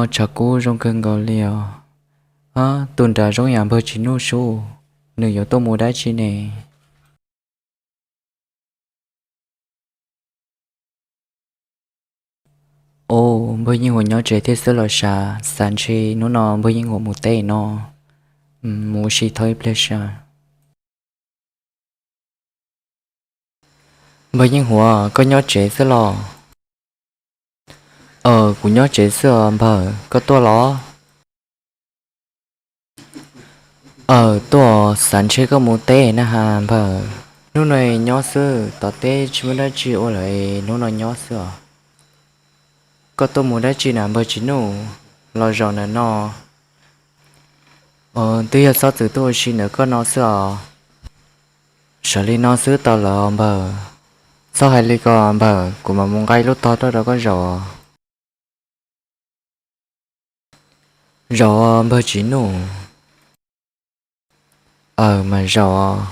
Tshav kub zoo kawg nkaus li os. Ab, tus nrad zoo yam npawg Tsis Nuj sub, nws yuav tuaj mus dab tsi ne? Os, npawg Yeej Huam nyob tsev thiab xwb los sav, xav ntshe hnub no npawg Yeej Huam mus teb no. Mus ua si tau ib pliag sav. Npawg Yeej Huam, koj nyob tsev xwb los? Aws, kuv nyob tsev xwb os npawg, koj tuaj los? Aws, tuaj, xav ntshe koj mus teb na has npawg. Hnub no nyob xwb, tom teb tsis muaj dab tsi ua lawm, hnub no nyob xwb os. Koj tuaj mus dab tsi na npawg Tsis Nuj, los zaum ntawm no? Os, twb yog Xob Txwm tuaj ua si ntawm koj no xwb os. Sawv li no xwb tau lawm os npawg. Txhob hais li ko npawg, kuv mam mus nqa ib lub tog tuaj rau koj zaum. Zaum npawg Tsis Nuj. Aws, mas zaum.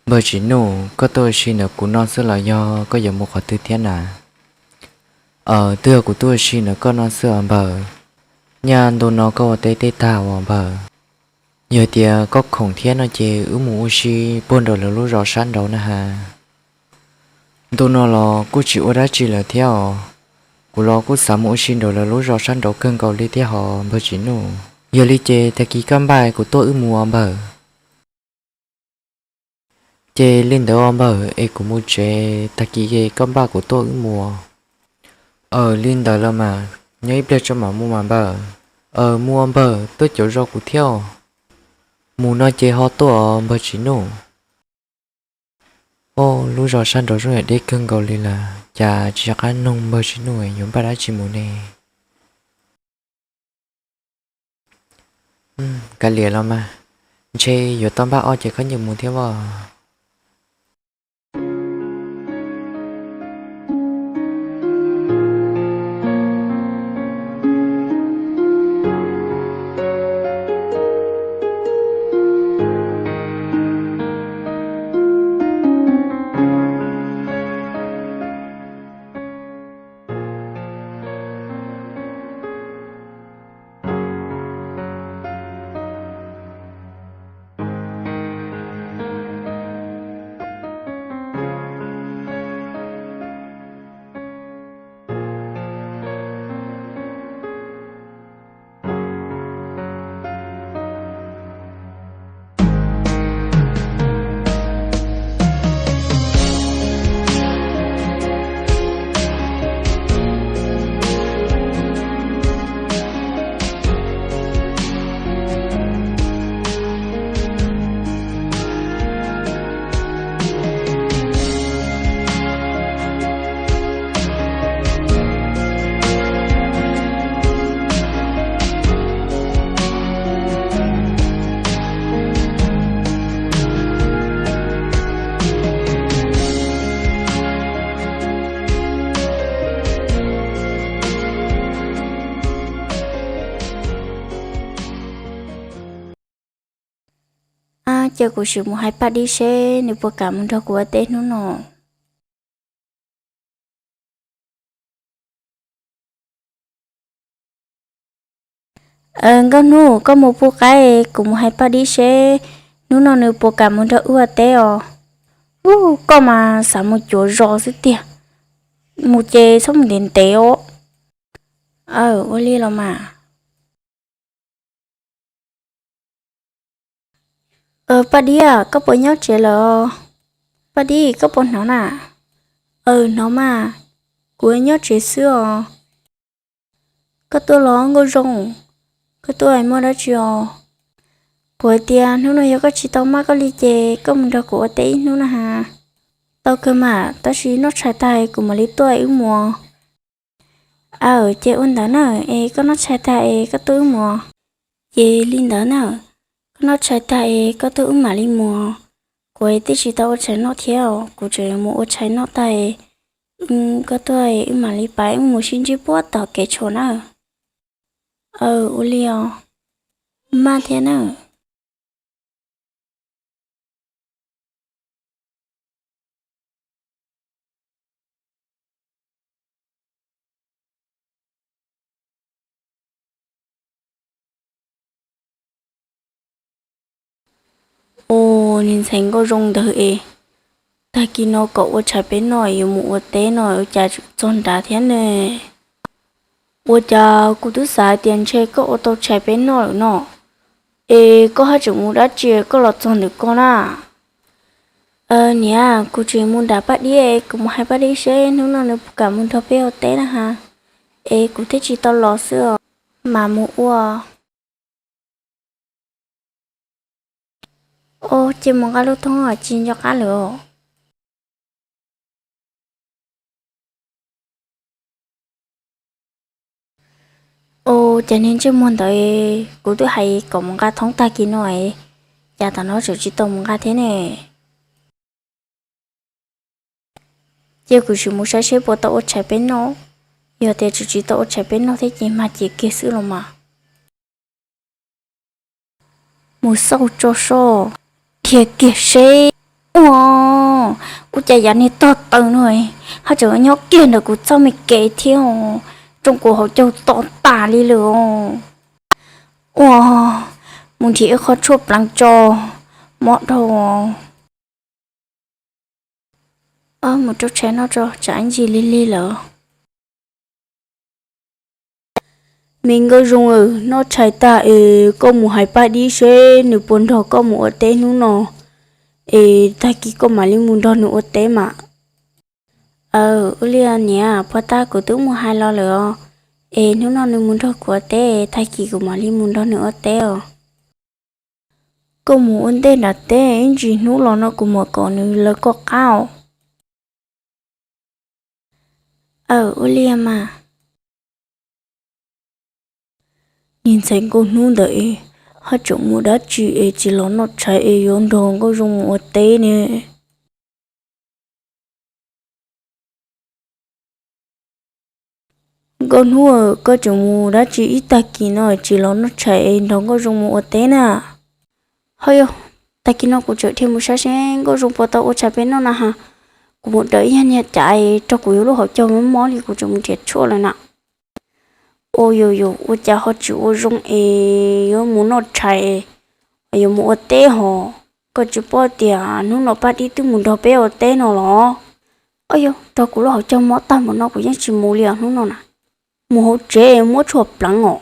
Npawg Tsis Nuj, koj tuaj ua si ntawm kuv no xwb los yog koj yuav mus qhov twg thiab na? Aws, twb yog kuv tuaj ua si ntawm koj no xwb os npawg. Nyaj ntu no koj ua teb tag ua npawg, yog tias koj khoom thiab no ces wb mus ua si puag nraum lawv lub zos sab nraud na has. Ntu no los kuj tsis ua dab tsi lawm thiab os. Kuv los kuj xav mus ua si nraum lawv lub zos sab nraud kawg nkaus li thiab hos npawg Tsis Nuj. Yog li ces tag kis koj npaj kuv tuaj wb mus os npawg. Ces li ntawd os npawg, es kuv mus tsev, tag kis koj npaj kuv tuaj wb mus. Aws, li ntawd los mas, nyob ib pliag tso mam mus mas npawg. Aws, mus os npawg, tuaj caum zos kuv thiab os. Mus no ces ho tuaj os npawg Tsis Nuj. Os, lub zos sab nraud zoo yam deb kawg nkaus li lawm, cas tsis qab noog npawg Tsis Nuj yuav npaj dab tsi mus ne. Kav liam los mas, ntshe yuav tau npaj ob cev khaub ncaws mus thiab as. Ab, cia kuv sim mus hais Paj Dib seb nws puas kam mus nrog kuv ua teb hnub no. Nkauj Hnub, koj mus pub qaib, kuv mus hais Paj Dib seb hnub no nws puas kam mus nrog wb ua teb os. Ub, koj mas xav mus cuav zos xwb tiag, mus ces txhob mus ntev ntev os. Aw, ua li los mas. Paj Dib, koj puas nyob tsev lawm? Paj Dib, koj puas hnov na? Aw, hnov mas, kuv nyob tsev xwb os. Koj tuaj los Nkauj Zoo, koj tuaj muaj dab tsi os? Kuv hais tias hnub no yog koj tsis tau maj koj li ces koj mus nrog kuv ua teb ib hnub na has. Tau kawg mas, tab sis noj tshais tag kuv mam li tuaj wb mus. Aw, ces ua ntawd na, es koj noj tshais tag es koj tuaj wb mus. Ces li ntawd na, koj noj tshais tag es koj tuaj wb mam li mus. Kuv twb tsis tau ua tshais noj thiab, kuv tseem yuav mus ua tshais noj tag, koj tuaj wb mam li pab wb mus sib ntsib puag tom kev tshuam na. Aw, ua li os, maj thiab na. Niag ntxhais Nkauj Zoo ntawd es, tag kis no kom ua tshais peb noj yuav mus ua teb no ua cas tseem txog nrad thiab ne? Ua cas kuv twb xav hais tias ntshe koj ua tau tshais peb noj lawm no, es koj haj tseem mus dab tsi koj los txog ntawm ko na? Niam, kuv tseem mus nram Paj Dib, kuv mus hais Paj Dib seb hnub no nws puas kam mus nrog peb ua teb na ha, es kuv thiaj tsis tau los xwb os. Mam mus ua. Ua ces mus nqa lub thoob tsis nco qab lawm os. Ua cas niag ntsej muag ntawd, kuv twb hais kom mus nqa thoob tag kis no es, cas tam no tseem tsis tau mus nqa thiab ne? Cia kuv sim mus saib seb puas tau ua tshais peb noj. Yog tias tseem tsis tau ua tshais peb noj thiab ces mag cia kiag xwb los mas. Mus xauj tso soj, dhia kiag seb. Ua, ua cas yav niag tog taws no haj tseem nyob kiag ntawm kuv txoj me kev thiab os, tsoo kuv hauv caug to tas li lawm os. Ua, mus nrhiav ib qho tshuaj pleev tso, mob dhau. Mus rau tshais noj tso, tsam ib ntsis lig lig lawm. Me Nkauj Zoo, noj tshais tag es koj mus hais Paj Dib seb nws puas nrog koj mus ua teb hnub no, es tag kis koj mam li mus nrog nws ua teb mas. Aw, ua li niam, puag ta kuv twb mus hais los lawm os, es hnub no nws mus nrog kuv ua teb, tag kis kuv mam li mus nrog nws ua teb os. Koj mus ua ntej nram teb, ib ntsis hnub los no kuv mam kom nws lawv koj qab os. Aw, ua li mas. Niag ntxhais Nkauj Hnub ntawd es, haj tseem mus dab tsi es tsis los noj tshais es yuav nrog Nkauj Zoo mus ua teb ne? Nkauj Hnub, koj tseem mus dab tsi ib tag kis no tsis los noj tshais es nrog Nkauj Zoo mus ua teb na? Ho yog, tag kis no kuv tseem dhia mus saib seb Nkauj Zoo puas tau ua tshais peb noj na ha. Kuv mus raws ib yag niag cav es raug kuv yuav lub hauv caug mob mob li kuv tseem mus nrhiav tshuaj lawm na. Ua yus yus ua cas ho tsis ua zoo es yuav mus noj tshais, yuav mus ua teb hos. Koj tsis paub tias hnub no Paj Dib twb mus nrog peb ua teb no los? Ob yog raug kuv lub hauv caug mob tag npaum no kuv yeej tsis mus li os hnub no na. Mus hauv tsev muab tshuaj pleev os.